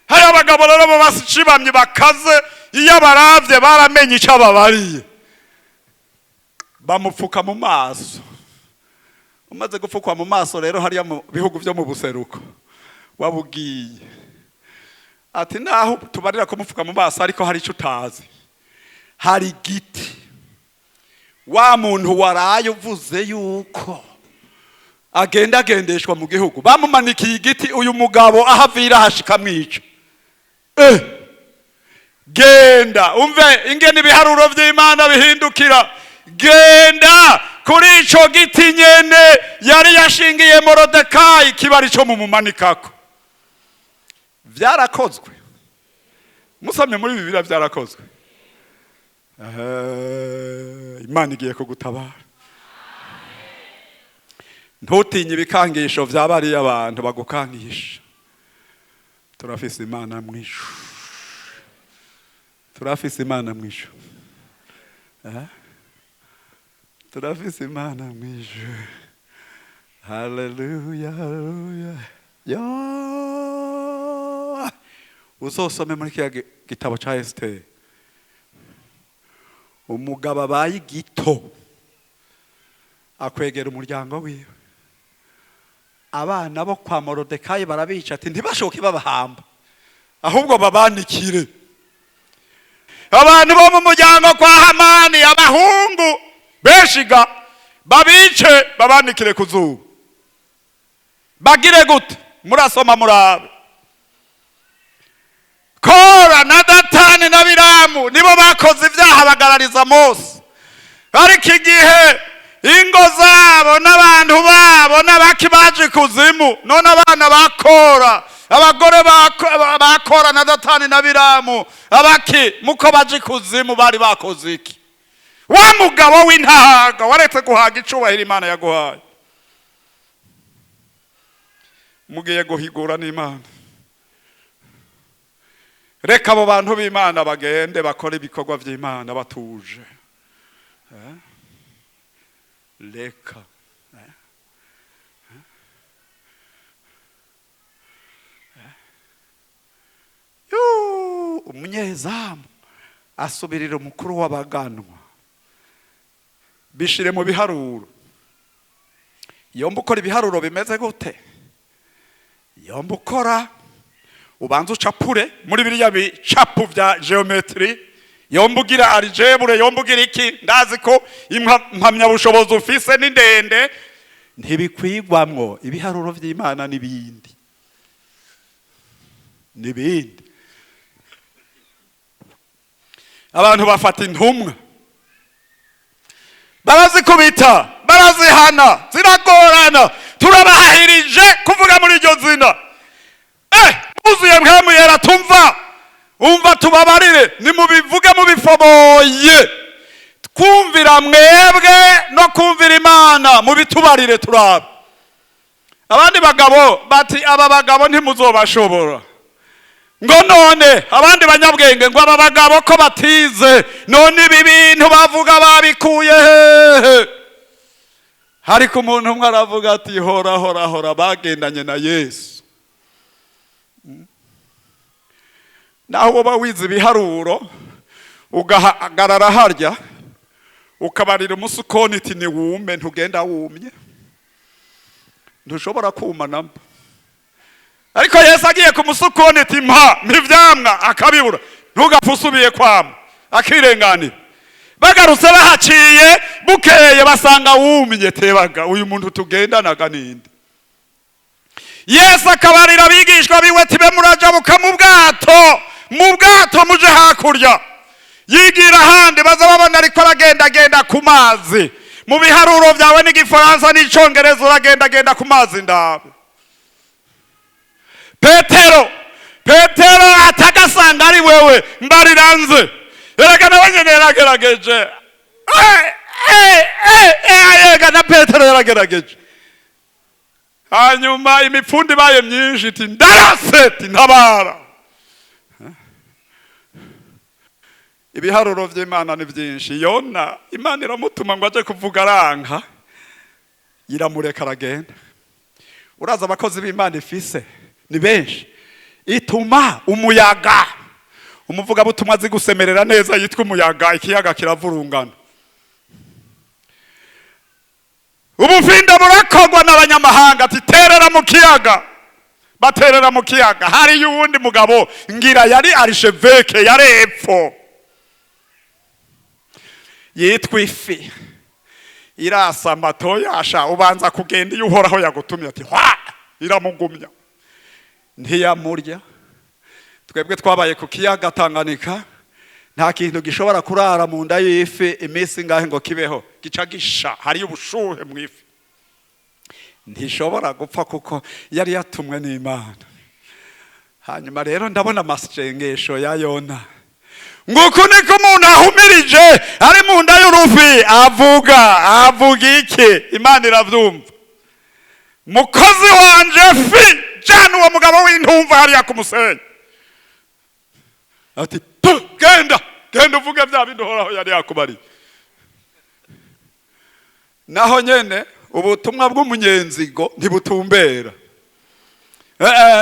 Hari abagabo rero babashibamye bakaze, iyo abaravye baramenye icyo ababariye, bamupfuka mu maso. Umaze gupfukwa mu maso rero, hariya mu bihugu byo mu buseruko wabugiye ati: "Naho tubarira kumupfuka mu maso, ariko hari icyo utazi. Hari igiti wa muntu waraye uvuze yuko agenda agendeshwa mu gihugu, bamumanikiye igiti. Uyu mugabo aho avira hashika mwica. Genda umve ingene ibiharuro vy'Imana bihindukira. Genda kuri ico giti nyene yari yashingiye Morodekayi, kiba ari co mumumanikako." Vyarakozwe, musomye muri Bibiliya, vyarakozwe. Imana igiye kugutabara. Ntutinye ibikangisho vya bariya abantu bagukangisha. Turafise Imana mwishu, turafise Imana mwishu. Turafise Imana mwishu. Haleluya, haleluya! Yo, uzosome muri kiriya gitabo ca Esiteri, umugabo abaye igito akwegera umuryango wiwe, abana bo kwa Morodekayi barabica, ati ntibashoke babahamba, ahubwo babanikire. Abantu bo mu muryango kwa Hamani, abahungu benshi ga babice, babanikire ku zuba, bagire gute? Murasoma murabe. Kora na Datani na Biramu nibo bakoze ibyaha, bagarariza Mose, ariko igihe ingo zabo n'abantu babo n'abaki baje ikuzimu, none abana ba Kora Abagore bakora na Datani na Biramu abaki muko baje kuzimu bari bakoze iki? Wa mugabo w'intahaga waretse guhaga icubahiro Imana yaguhaye, mugiye guhigura n'Imana. Reka abo bantu b'Imana bagende bakore ibikorwa by'Imana batuje. Reka umunyezamu asubirira umukuru w'abaganwa. Bishire mu biharuro. Yomba ukora ibiharuro bimeze gute? Yomba ukora ubanza ucapure muri biriya bicapu bya geometry, yomba ugira algebra, yomba ugira iki? Ndazi ko impamyabushobozi ufise ni ndende, ntibikwigwamwo ibiharuro vy'Imana n'ibindi n'ibindi. Abantu bafata intumwa barazikubita, barazihana, ziragorana. Turabahahirije kuvuga muri iryo zina. Muzuye Mpwemu Yera, tumva umva, tubabarire, nimubivuge mubifoboye. Twumvira mwebwe no kumvira Imana, mubitubarire turabe. Abandi bagabo bati aba bagabo ntimuzobashobora. Ngo none abandi banyabwenge ngo aba bagabo ko batize, none ibi bintu bavuga babikuye hehe? Ariko umuntu umwe aravuga ati hora hora hora, bagendanye na Yesu. Naho woba wize ibiharuro ugahagarara harya ukabarira umusukoni iti ni wume, ntugenda wumye, ntushobora kuma namba. Ariko Yesu agiye ku musukoni ati mpa ivyamwa, akabibura, ntugapfe usubiye kwama, akirenganira. Bagarutse bahaciye bukeye basanga wumye. Tebaga uyu muntu tugendanaga ninde? Yesu akabarira abigishwa biwe ati be murajabuka mu bwato, mu bwato muje hakurya. Yigira ahandi baza babona ariko aragendagenda ku mazi. Mu biharuro byawe n'igifaransa n'icongereza uragendagenda ku mazi ndabe. Petero atagasanga ari wewe, mbariranze. Erega nawe nyene yaragerageje. Erega na Petero yaragerageje. Hanyuma imipfundi ibaye myinshi iti ndarase, iti ntabara. Ibiharuro vy'Imana ni vyinshi. Yona Imana iramutuma ngo aje kuvuga aranka, iramureka aragenda. Uraza abakozi b'Imana ifise ni benshi, ituma umuyaga, umuvugabutumwa azi gusemerera neza yitwa umuyaga, ikiyaga kiravurungana. Ubufinda burakogwa n'abanyamahanga ati terera mu kiyaga, baterera mu kiyaga. Hari yuwundi mugabo ngira yari arisheveke yari epfo, yitwa ifi, irasama toyasha, ubanza kugenda iyo Uhoraho yagutumye ati hwa, iramugumya ntiyamurya. Twebwe twabaye ku kiyaga Tanganyika, nta kintu gishobora kurara mu nda y'ifi iminsi ingahe ngo kibeho, gica gisha, hari ubushuhe mu ifi, ntishobora gupfa kuko yari yatumwe n'Imana. Hanyuma rero ndabona amasengesho ya Yona, nguko niko umuntu ahumirije ari mu nda y'urufi avuga, avuga iki? Imana iravyumva. Mukozi wanje fi, jana uwo mugabo w'intumva hariya ku musenyi. Ati genda, genda uvuge bya bindi Uhoraho yari yakubariye. Naho nyene ubutumwa bw'umunyenzigo ntibutumbera.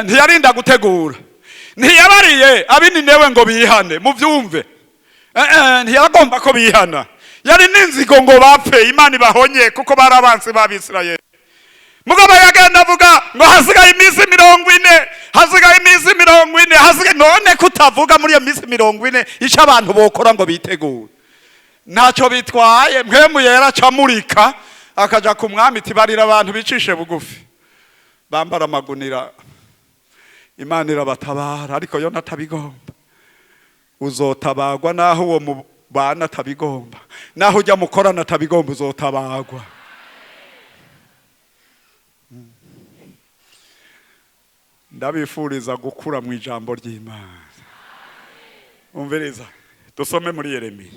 Ntiyarinda gutegura, ntiyabariye ab'Ininewe ngo bihane, muvyumve. Ntiyagomba ko bihana, yari n'inzigo ngo bapfe, Imana ibahonye kuko bari abansi b'Abisirayeli. Mugabo yagenda avuga ngo hasigaye iminsi 40, hasigaye iminsi 40, hasigaye. None kutavuga muri iyo minsi 40 ico abantu bokora ngo bitegure, ntacyo bitwaye. Mpwemu Yera acamurika akaja ku mwami ati barira abantu bicishe bugufi, bambara amagunira, Imana irabatabara. Ariko Yona atabigomba. Uzotabagwa naho uwo mubana atabigomba, naho ujya mukorana atabigomba, uzotabagwa. Ndabifuriza gukura mu ijambo ry'Imana. Umviriza, dusome muri Yeremiya.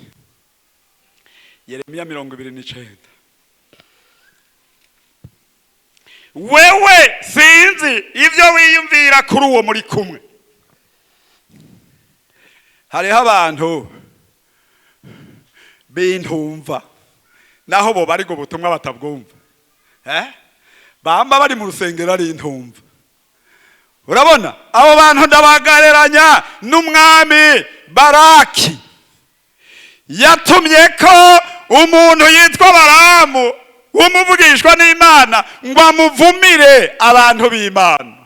Yeremiya 29. Wewe sinzi ivyo wiyumvira kuri uwo muri kumwe. Hariho abantu bintumva naho bo bari ubutumwa batabwumva, bamba bari mu rusengero ari intumva. Urabona abo bantu ndabagareranya n'umwami Baraki yatumye ko umuntu yitwa Baramu umuvugishwa n'Imana ngo amuvumire abantu b'Imana,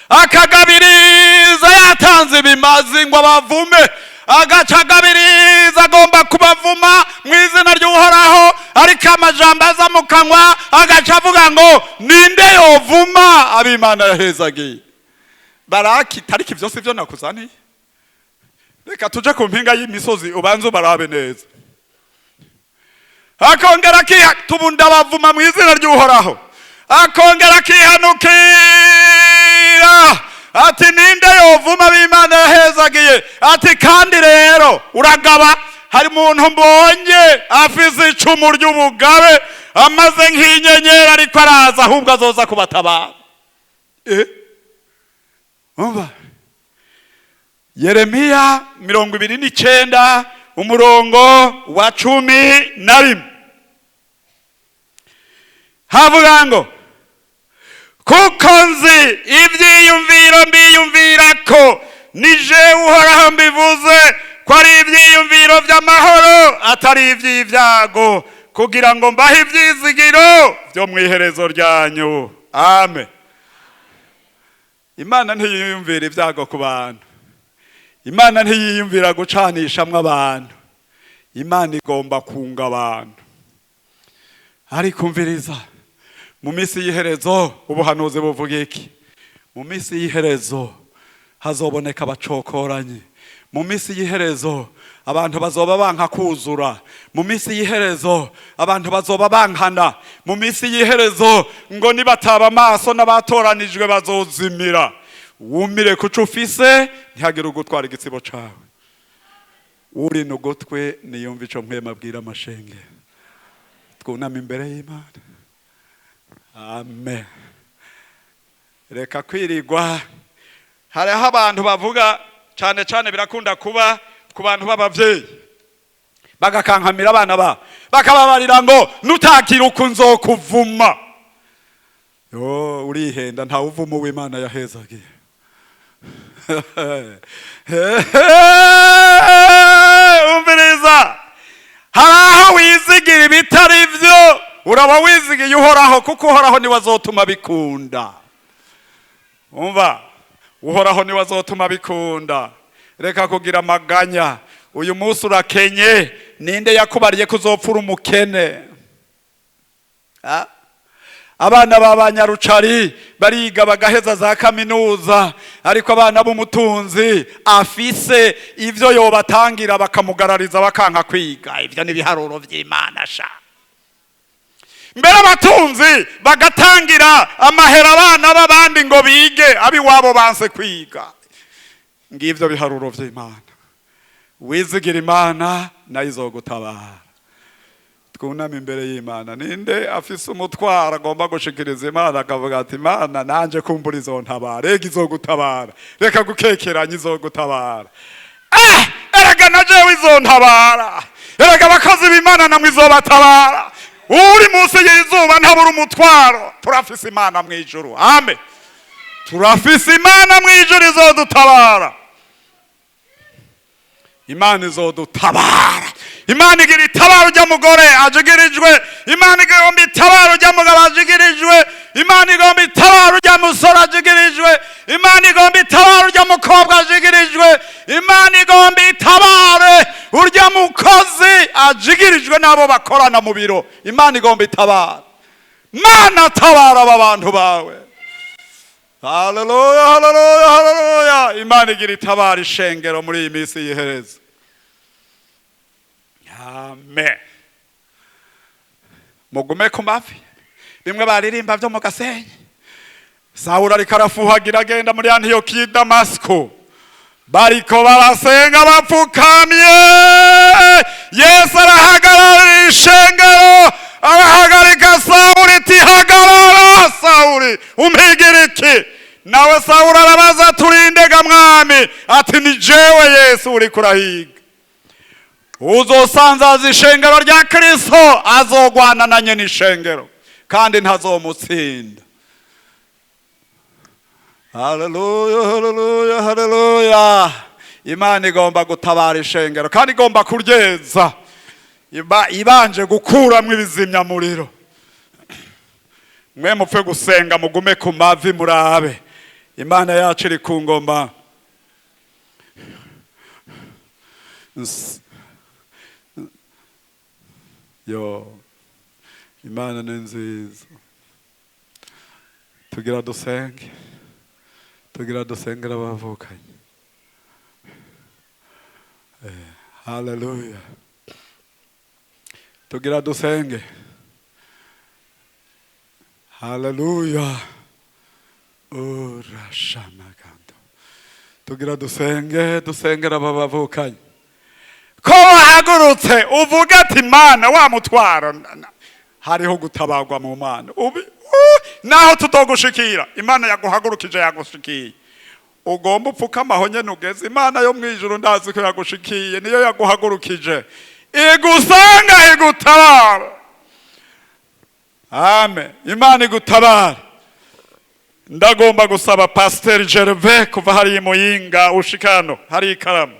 akagabiriza yatanze ibimazi ngo abavume, agacagabiriza agomba kubavuma mu izina ry'Uhoraho, ariko amajambo aza mu kanwa agaca avuga ngo ninde yovuma ab'Imana yahezagiye. Baraki, tariki vyose ivyo nakuzaniye, reka tuje ku mpinga y'imisozi ubanze ubarabe neza. Akongera akiha tubunda bavuma mu izina ry'Uhoraho, akongera akihanukira ati ninde yovuma b'Imana yahezagiye, ati kandi rero uragaba hari umuntu mbonye afise icumu ry'ubugabe amaze nk'inyenyeri ariko araza, ahubwo azoza kubatabara. Umva Yeremiya 29 umurongo wa 11 havuga ngo kuko nzi ibyiyumviro mbiyumvira ko ni jewe Uhoraho mbivuze, ko ari ibyiyumviro by'amahoro atari iby'ibyago, kugira ngo mbahe ibyizigiro byo mu iherezo ryanyu. Amen. Imana ntiyiyumvira ibyago ku bantu, Imana ntiyiyumvira gucanishamwo abantu, Imana igomba kunga abantu. Ariko umviriza, mu minsi y'iherezo ubuhanuzi buvuga iki? Mu minsi y'iherezo hazoboneka abacokoranyi, mu minsi y'iherezo abantu bazoba banka kuzura, mu minsi y'iherezo abantu bazoba bankana, mu minsi y'iherezo ngo nibataba amaso n'abatoranijwe bazozimira. Wumire kuco ufise, ntihagire ugutwara igitsibo cawe. Uri n'ugutwe niyumva ico mpwema abwira amashenge. Twuname imbere y'Imana. Amen. Reka kwirigwa. Hariho abantu bavuga cyane cyane, birakunda kuba ku bantu b'abavyeyi, bagakankamira abana babo bakababarira ngo nutakira uku nzokuvuma. Yo, urihenda, nta uvumo w'Imana yahezagiye. Umviriza, hari aho wizigira ibitari byo, uraba wizigiye Uhoraho, kuko Uhoraho niwe azotuma bikunda. Umva, Uhoraho niwe azotuma bikunda. Reka kugira amaganya. Uyu munsi urakenye, ninde yakubariye kuzopfura umukene? Abana b'abanyarucari bariga bagaheza za kaminuza, ariko abana b'umutunzi afise ivyo yobatangira bakamugarariza bakanka kwiga. Ivyo ni ibiharuro vy'Imana sha. Mbere abatunzi bagatangira amahera abana b'abandi ngo bige, abiwabo banse kwiga. Ngivyo biharuro vy'Imana. Wizigira Imana nayo izogutabara. Twuname imbere y'Imana. Ninde afise umutwaro agomba gushikiriza Imana akavuga ati Imana nanje kumbura izontabara, reka izogutabara, reka gukekeranya izogutabara. Erega na jewe izontabara, erega abakozi b'Imana namwe izobatabara. Uri munsi y'izuba ntabura umutwaro. Turafise Imana mu ijuru. Amen. Turafise Imana mu ijuru izodutabara. Imana izodutabara. Imana igira itabara ujya mugore ajigirijwe, Imana igomba itabara ujya mugabo ajigirijwe, Imana igomba itabara ujya musore ajigirijwe, Imana igomba itabara ujya mukobwa ajigirijwe, Imana igomba itabare urya mukozi ajigirijwe n'abo bakorana mu biro. Imana igomba itabara. Mana tabara aba bantu bawe. Haleluya, haleluya, haleluya. Imana igira itabara ishengero muri iyi minsi y'iherezo. Amen. Mugume ku mavi. Bimwe baririmba byo mu Gasenyi. Sawuli ariko arafuhagira agenda muri Antiyokiya i Damasiko, bariko barasenga bapfukamye. Yesu arahagarara ishengero, arahagarika Sawuli ati: "Hagarara Sawuli, umpigira iki?" Nawe Sawuli arabaza: "Uri nde ga Mwami?" Ati: "Ni jewe Yesu uriko urahiga." Uzosanzaza ishengero rya Kristo azogwana na nyene ishengero kandi ntazomutsinda. Haleluya, haleluya, haleluya! Imana igomba gutabara ishengero kandi igomba kuryeza ibanje gukuramwo ibizimyamuriro. Mwe mupfe gusenga, mugume ku mavi, murabe Imana yacu iri ku ngoma. Yo, Imana ni nziza. Tugira dusenge, tugira dusengera abavukanye. Haleluya! Tugira dusenge. Haleluya! Urashamagando. Tugira dusenge, dusengera aba bavukanye ko wahagurutse uvuga ati: "Imana wa mutwaro." Hariho gutabarwa mu Mana. Ubi naho tutogushikira, Imana yaguhagurukije, yagushikiye. Ugomba upfukama aho nyene ugeze. Imana yo mwijuru ndazi ko yagushikiye, niyo yaguhagurukije, igusanga igutabara. Amen. Imana igutabara. Ndagomba gusaba Pasiteri Gervais kuva hariya i Muyinga ushika hano hari ikaramu,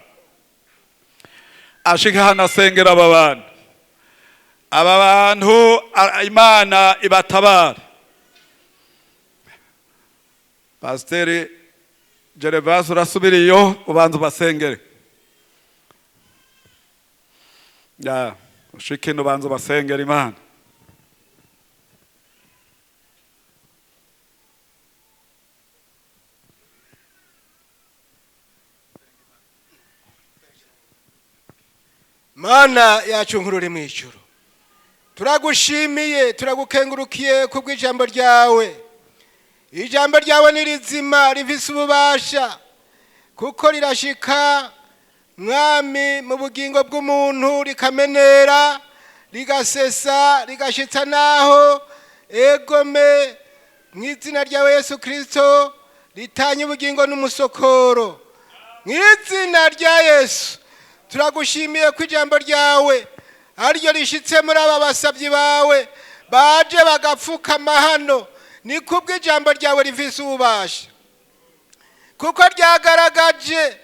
ashika hano asengera aba bantu. Aba bantu Imana ibatabara. Pasiteri Gervais, urasubira iyo ubanza ubasengere. Ya ushike ino ubanza ubasengere Imana. Mana yacu nkuru uri mu ijuru, turagushimiye, turagukengurukiye kubw'ijambo ryawe. Ijambo ryawe ni rizima, rifise ububasha, kuko rirashika, Mwami, mu bugingo bw'umuntu, rikamenera, rigasesa, rigashitsa naho egome. Mu izina ryawe Yesu Kirisito, ritanye ubugingo n'umusokoro. Mu izina rya Yesu, turagushimiye ko ijambo ryawe ariryo rishitse muri aba basabyi bawe baje bagapfukama hano. Ni kubwo ijambo ryawe rifise ububasha, kuko ryagaragaje,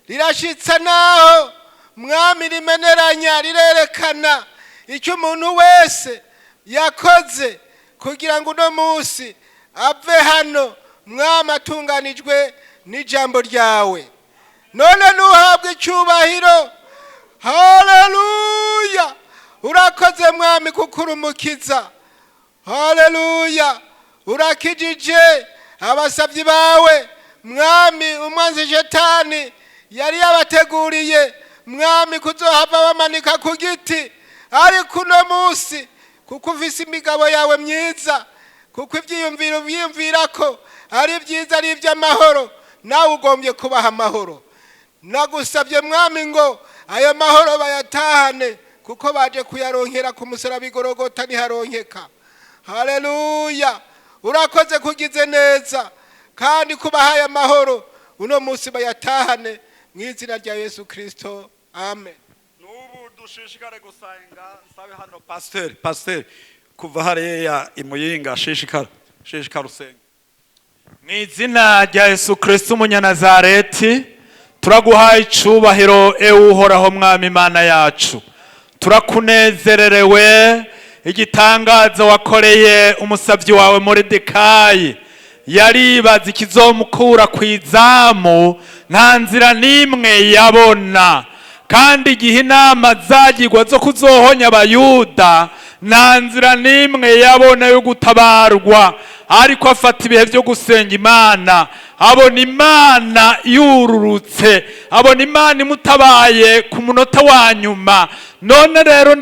rirashitsa naho, Mwami, rimeneranya, rirerekana icyo umuntu wese yakoze kugira ngo uno munsi ave hano, Mwami, atunganijwe n'ijambo ryawe. None ntuhabwe icyubahiro. Haleluya! Urakoze, Mwami, kuko uri umukiza. Haleluya! Urakijije abasabyi bawe, Mwami. Umwanzi Shetani yari yabateguriye, Mwami, kuzohava bamanika ku giti, ariko uno munsi, kuko ufise imigabo yawe myiza, kuko ibyiyumviro byiyumvira ko ari byiza, ari iby'amahoro, nawe ugombye kubaha amahoro. Nagusabye, Mwami, ngo ayo mahoro bayatahane, kuko baje kuyaronkera ku musaraba igorogota ntiharonkeka. Haleluya! Urakoze kugize neza kandi kubahaye amahoro. Uno munsi bayatahane mu izina rya Yesu Kirisito, amen. N'ubu dushishikare gusenga. Nsabe hano pasiteri kuva hariya i Muyinga, shishikara, shishikara usenga. Mu izina rya Yesu Kirisito umunyanazareti, turaguhaye icubahiro, ewe Uhoraho Mwami Imana yacu. Turakunezererewe igitangaza wakoreye umusabyi wawe Moridekayi. Yaribaza ikizomukura ku izamu, nta nzira n'imwe yabona. Kandi igihe inama zagirwa zo kuzohonya Abayuda, nta nzira n'imwe yabona yo gutabarwa. Ariko afata ibihe byo gusenga Imana, abona Imana yururutse, abona Imana imutabaye ku munota wa nyuma. None rero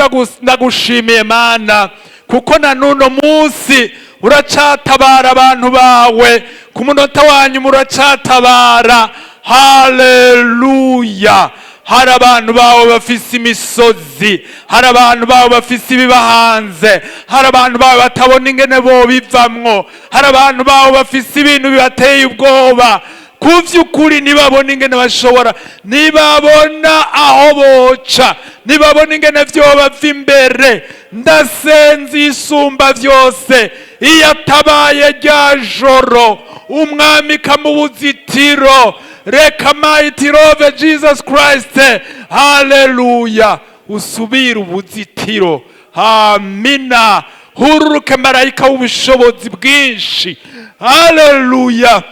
ndagushimiye, Mana, kuko na n'uno munsi Uracatabara abantu bawe ku munota wa nyuma, uracatabara. Haleluya! Hari abantu bawe bafise imisozi, hari abantu bawe bafise ibibahanze, hari abantu bawe batabona ingene bobivamwo, hari abantu bawe bafise ibintu bibateye ubwoba. Ku vy'ukuri ntibabona ingene bashobora, ntibabona aho boca, ntibabona ingene vyobava imbere. Ndasenze Isumba Vyose, iyo atabaye rya joro umwami kamubuzitiro, reka mighty love Jesus Christ, haleluya, usubire ubuzitiro. Amina. Hururuke marayika w'ubushobozi bwinshi, haleluya,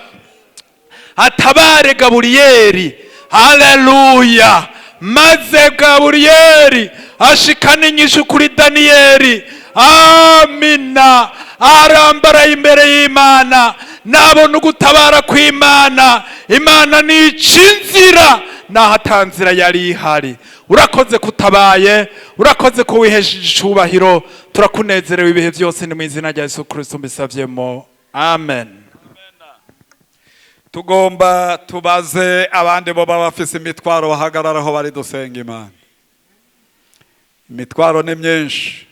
atabare Gaburiyeri, haleluya. Maze Gaburiyeri ashikane inyishu kuri Daniyeli. Amina. Arambaraye imbere y'Imana, nabona ugutabara kw'Imana. Imana nica inzira naho ata nzira yari ihari. Urakoze kutabaye, urakoze ko wihesheje icubahiro. Turakunezerewe ibihe byose. Ni mu izina rya Yesu Kristo mbisavyemo, amen. Tugomba tubaze abandi bo baba bafise imitwaro bahagarara aho bari, dusenga Imana. Imitwaro ni myinshi: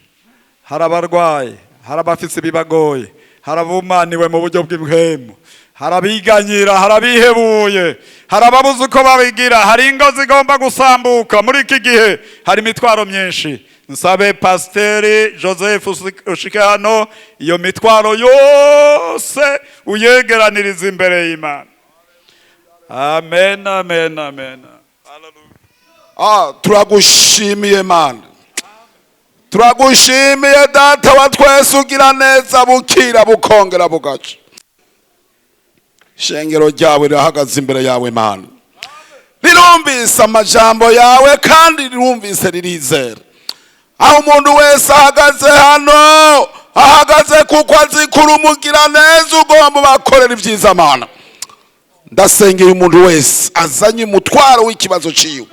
hari abarwayi, hari abafise ibibagoye, hari abumaniwe mu buryo bw'impwemu, hari abiganyira, hari abihebuye, hari ababuze uko babigira, hari ingo zigomba gusambuka. Muri iki gihe hari imitwaro myinshi. Nsabe Pasiteri Joseph ushike hano, iyo mitwaro yose uyegeraniriza imbere y'Imana. Amen, amen, amen. Ah, turagushimiye Mana, turagushimiye Data wa twese, ugira neza bukira bukongera bugaca. Ishengero ryawe rirahagaze imbere yawe Mana, rirumvise amajambo yawe kandi rirumvise, ririzera. Aho umuntu wese ahagaze hano, ahagaze kuko azi kuri umugira neza, ugomba bakorera ibyiza. Mana, ndasengeye umuntu wese azanye umutwaro w'ikibazo ciwe,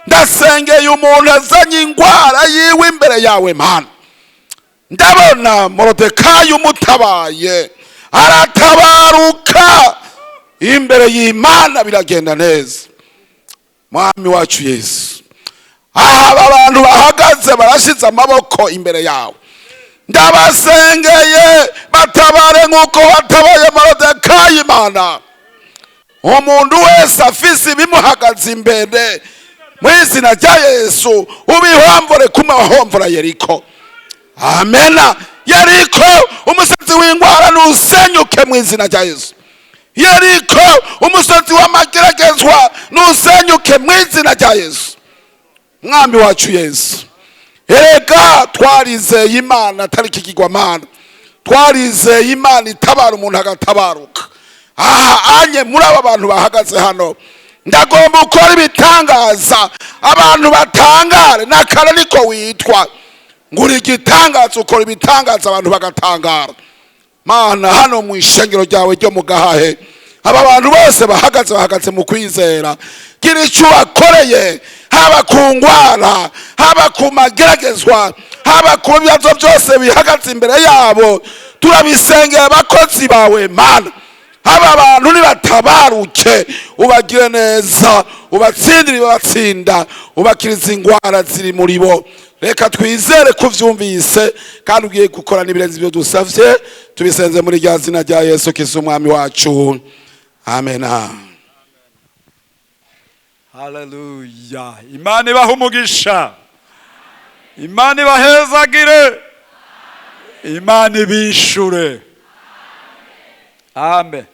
ndasengeye umuntu azanye ingwara yiwe imbere yawe Mana. Ndabona Morodekayi umutabaye, aratabaruka imbere y'Imana, biragenda neza. Mwami wacu Yesu, aha aba bantu bahagaze barashize amaboko imbere yawe, ndabasengeye, batabare nk'uko batabaye Morodekayi. Imana, umuntu wese afise ibimuhagaze imbere, mu izina rya Yesu ubihomvore kumwe wahomvora Yeriko. Amena. Yeriko, umusozi w'ingwara, nusenyuke mu izina rya Yesu. Yeriko, umusozi w'amageragezwa, nusenyuke mu izina rya Yesu. Mwami wacu Yesu, erega twarizeye Imana atari ikigirwamana, twarizeye Imana itabara umuntu agatabaruka. Aha anye muri aba bantu bahagaze hano, ndagomba gukora ibitangaza, abantu batangare. Nakare niko witwa ngo uri igitangaza, ukora ibitangaza abantu bagatangara. Mana, hano mu ishengero ryawe ryo mu Gahahe, aba bantu bose bahagaze, bahagaze mu kwizera. Gira icyo ubakoreye, haba ku ngwara, haba ku mageragezwa, haba ku bibazo byose bihagaze imbere yabo. Turabisengera abakozi bawe Mana. Aba bantu nibatabaruke, ubagire neza, ubatsindire ibabatsinda, ubakiriza ingwara ziri muri bo. Reka twizere ko uvyumvise kandi ugiye gukora n'ibirenze ibyo dusavye. Tubisenze muri rya zina rya Yesu Kristo Umwami wacu, amen. Haleluya! Imana ibaha umugisha, Imana ibahezagire, Imana ibishure. Amen.